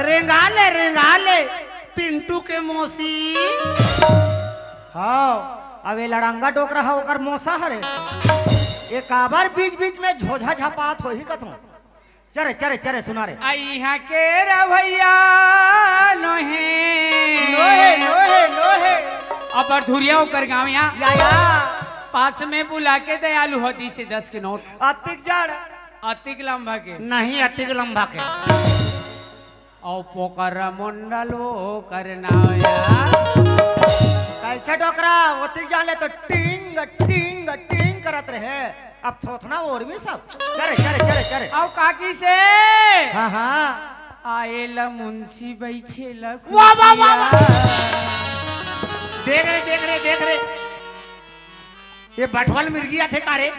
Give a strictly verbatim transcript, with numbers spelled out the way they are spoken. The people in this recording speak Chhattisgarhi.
रेंगा ले, रेंगा ले, पिंटू के मौसी। हाँ, अब ये लड़ंगा डोकरा हा, ओकर मौसा हरे। ये काबर बीच-बीच में झोझा झपात होही कथों। चरे, चरे, चरे, सुना रे। अइहा के रवैया नोहे। नोहे, नोहे, नोहे। अब बरधुरिया ओकर गाँव या। या, या। पास में बुला के दयालु होती से दस के नोट। अतिक जड़। अतिक लंबा के। नहीं, अतिक लंबा के। अउ पोकर मंडल ओकर नाव या। कैसे डोकरा, ओतिक जान ले तो टिंग, टिंग, टिंग करत रहे। अब थोथना और भी सब। चरे, चरे, चरे, चरे। अउ काकी से। हाँ, हाँ। आए ला मुंशी बैठे ला वाह, वाह, वाह, वाह। कुर्सिया। देख रे, देख रे, देख रे। ये बठवल मिर्गी आथे का रे?